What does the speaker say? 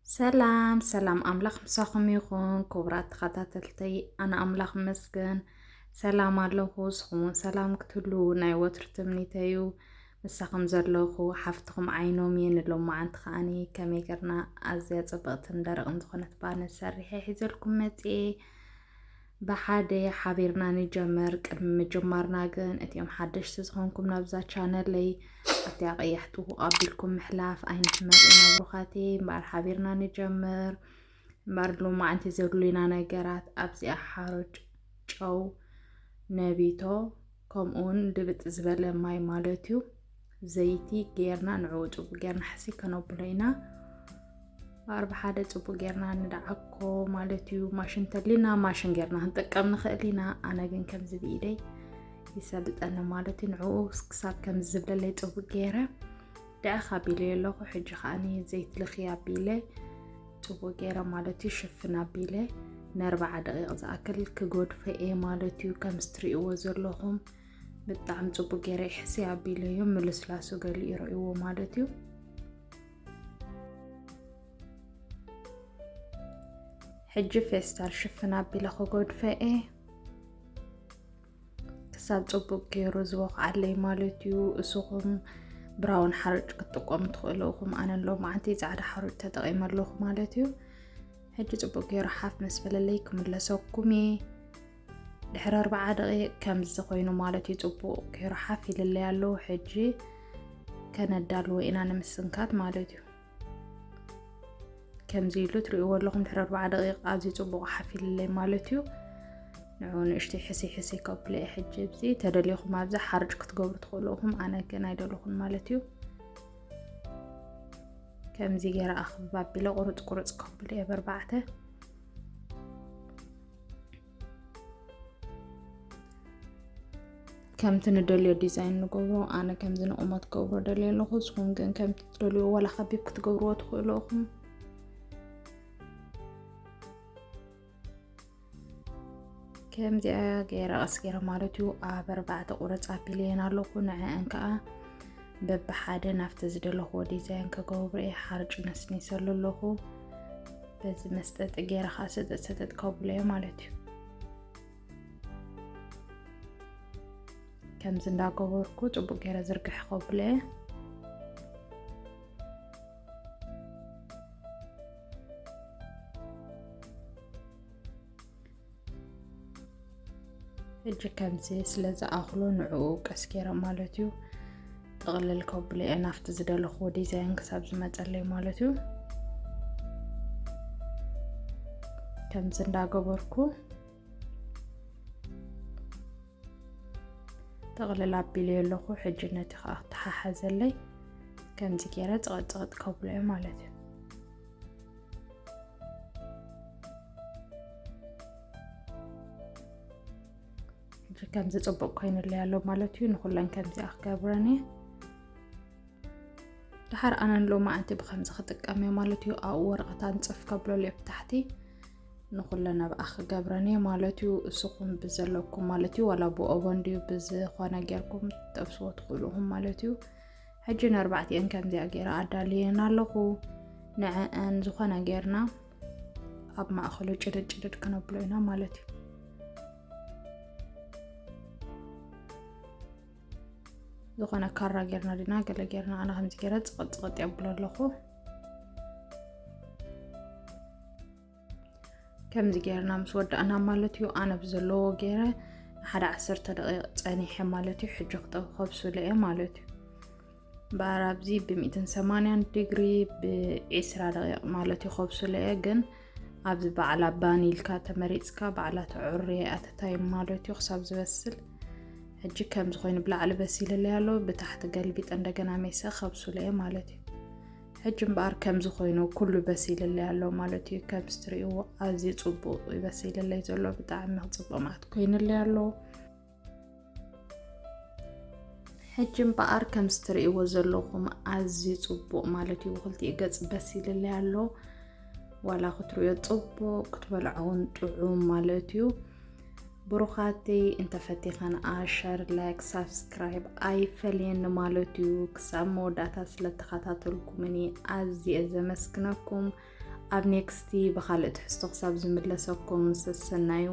ሰላም ሰላም፣ ኣምላኽ ምሳኹም ይኹን ክቡራት ተኸታተልተይ። ኣነ ኣምላኽ መስገን ሰላም ኣለኹ። ንስኹም እውን ሰላም ክትህሉ ናይ ወትሩ ትምኒተይ እዩ። ምሳኹም ዘለኹ ሓፍትኹም ዓይኖም እየ። ንሎማዓንቲ ከዓኒ ከመይ ገርና ኣዝያ ጽብቕትን ደረቕን ዝኾነት ባነ ሰሪሐ ሒዘልኩም መጽኤ። ብሓደ ሓቢርና ንጀምር። ቅድሚ ምጅማርና ግን እቲኦም ሓደሽቲ ዝኾንኩም ናብዛ ቻነለይ፣ ኣብቲኣ ቀያሕ ጥውቕ ኣቢልኩም ምሕላፍ ኣይንሕመቕ ኢና ብሩኻተይ። እምበኣር ሓቢርና ንጀምር። እምበኣር ሎማዓንቲ ዘድልዩና ነገራት ኣብዚኣ ሓሩጭ፣ ጨው፣ ነቢቶ፣ ከምኡውን ድብጥ ዝበለ ማይ ማለት እዩ። ዘይቲ ጌርና ንዕኡ ጽቡቕ ጌርና ሕስይ ከነብሎ ኢና። ኣርባ ሓደ ጽቡቕ ጌርና ንድዓኮ ማለት እዩ። ማሽን ተሊና ማሽን ጌርና ክንጥቀም ንኽእል ኢና። ኣነ ግን ከምዚ ብኢደይ ይሰልጠኒ ማለት እዩ። ንዕኡ ክሳብ ከምዚ ዝብለለይ ጽቡቕ ጌረ ድዕኽ ኣቢለዮ ኣለኹ። ሕጂ ከዓኒ ዘይት ልኺ ኣቢለ ጽቡቕ ጌረ ማለት እዩ። ሽፍን ኣቢለ ንኣርባዓ ደቂቕ ዝኣክል ክጎድፎ እየ ማለት እዩ። ከምዚ ትርእይዎ ዘለኹም ብጣዕሚ ጽቡቕ ጌረ ሕስይ ኣቢለዮ ምልስላሱ ገሊኡ ርእይዎ ማለት እዩ። ሕጂ ፌስታል ሽፍን ኣቢለ ክጎድፎ እየ። ክሳብ ጽቡቕ ገይሩ ዝቦኽዓለይ ማለት እዩ። እስኹም ብራውን ሓርጭ ክትጥቀሙ ትኽእሉ ኢኹም። ኣነ ሎማዓንቲ ጻዕዳ ሓርጭ ተጠቒመ ኣለኹ ማለት እዩ። ሕጂ ጽቡቕ ገይሩ ሓፍ ምስ በለለይ ክምለሰኩም እየ። ድሕሪ ኣርባዓ ደቂቕ ከምዚ ኮይኑ ማለት እዩ። ጽቡቕ ገይሩ ሓፍ ኢልለይ ኣሎ። ሕጂ ከነዳልዎ ኢና ንምስንካት ማለት እዩ። ከምዚ ኢሉ ትርእይዎ ኣለኹም ድሕሪ ኣርባዓ ደቂቕ ኣዝዩ ጽቡቕ ሓፍ ኢልለይ ማለት እዩ። ንዕኡ ንእሽተይ ሕስይ ሕስይ ከብሎ እየ። ሕጂ ኣብዚ ተደሊኹም ኣብዚ ሓርጭ ክትገብሩ ትኽእሉ ኢኹም። ኣነ ግን ኣይደለኹን ማለት እዩ። ከምዚ ገይረ ኣኽብብ ኣቢለ ቁርጽ ቁርጽ ከብሎ እየ በርባዕተ። ከምቲ ንደልዮ ዲዛይን ንገብሮ። ኣነ ከምዚ ንቑመት ክገብሮ ደልየ ኣለኹ። ንስኹም ግን ከምቲ ትደልዮ ዋላ ከቢብ ክትገብርዎ ትኽእሉ ኢኹም። ከምዚኣ ገይረ ቀስ ገይረ ማለት እዩ ኣብ ኣርባዕተ ቁርጽ ኣቢለየን ኣለኹ። ንዐአን ከኣ በብሓደ ናብቲ ዝደለኽዎ ዲዛይን ክገብሮ እየ። ሓርጭ ነስኒሰሉ ኣለኹ። በዚ መስጠጢ ገይረ ከኣ ሰጠጥ ሰጠጥ ከብሎ እየ ማለት እዩ። ከምዚ እንዳገበርኩ ጽቡቕ ገይረ ዝርግሕ ከብሎ እየ። ሕጂ ከምዚ ስለ ዝኣኽሎ ንዕኡ ቀስ ገይረ ማለት እዩ ጥቕልል ከብሎ እየ ናብቲ ዝደለኽዎ ዲዛይን ክሳብ ዝመጸለይ ማለት እዩ። ከምዚ እንዳገበርኩ ጥቕልል ኣቢለዮ ኣለኹ። ሕጂ ነቲ ከኣ ተሓሓዘለይ ከምዚ ገይረ ጽቕጥ ጽቕጥ ከብሎ እየ ማለት እዩ። ሕጂ ከምዚ ጽቡቕ ኮይኑለይ ኣሎ ማለት እዩ። ንኹለን ከምዚኣ ክገብረን እየ። ድሓር ኣነ ንሎማዓንቲ ብኸምዚ ክጥቀም እየ ማለት እዩ። ኣብኡ ወረቐት ኣንጽፍ ከብለሉ እየ ብታሕቲ። ንኹለን ኣብኣ ክገብረን እየ ማለት እዩ። እስኹም ብዘለኩም ማለት እዩ፣ ዋላ ብኦቨን ድዩ ብዝኾነ ጌርኩም ትጠብስዎ ትኽእሉ ኢኹም ማለት እዩ። ሕጂ ንኣርባዕቲኤን ከምዚኣ ገይረ ኣዳልየን ኣለኹ። ንዐአን ዝኾነ ጌርና ኣብ ማእኸሉ ጭድድ ጭድድ ክነብሎ ኢና ማለት እዩ። ዝኾነ ካራ ጌርና ዲና ገለ ጌርና፣ ኣነ ከምዚ ገይረ ጽቕጥ ጽቕጥ የብሎ ኣለኹ። ከምዚ ጌርና ምስ ወዳእና ማለት እዩ፣ ኣነ ብዘለዎ ገይረ ሓደ ዓሰርተ ደቂቕ ጸኒሐ ማለት እዩ። ሕጂ ክጠብ-፣ ከብስሎ እየ ማለት እዩ። እምበኣር ኣብዚ ብሚእትን ሰማንያን ዲግሪ ብዒስራ ደቂቕ ማለት እዩ ከብስሎ እየ። ግን ኣብዚ ባዕላ ባን ኢልካ ተመሪጽካ ባዕላ ተዕርዮ ኣተታይም ማለት እዩ ክሳብ ዝበስል። ሕጂ ከምዚ ኮይኑ ብላዕሊ በሲልለይ ኣሎ፣ ብታሕቲ ገልቢጠ እንደገና ሜሰ ከብስሎ እየ ማለት እዩ። ሕጂ እምበኣር ከምዚ ኮይኑ ኩሉ በሲልለይ ኣሎ ማለት እዩ። ከምዚ ትርእይዎ ኣዝዩ ጽቡቕ እዩ በሲልለይ ዘሎ፣ ብጣዕሚ ጽቡቕ መዓት ኮይንለይ ኣሎ። ሕጂ እምበኣር ከምዚ ትርእይዎ ዘለኹም ኣዝዩ ጽቡቕ ማለት እዩ። ብኽልቲኡ ገጽ በሲልለይ ኣሎ። ዋላ ክትርእዮ ጽቡቕ፣ ክትበልዖ እውን ጥዑም ማለት እዩ። ብሩኻተይ፣ እንተፈቲኸን ኣሸር፣ ላይክ፣ ሳብስክራይብ ኣይፈለየኒ ማለት እዩ። ክሳብ መወዳእታ ስለ ተኸታተልኩምኒ ኣዝየ ዘመስግነኩም። ኣብ ኔክስቲ ብኻልእ ትሕዝቶ ክሳብ ዝምለሰኩም ሰሰናዩ።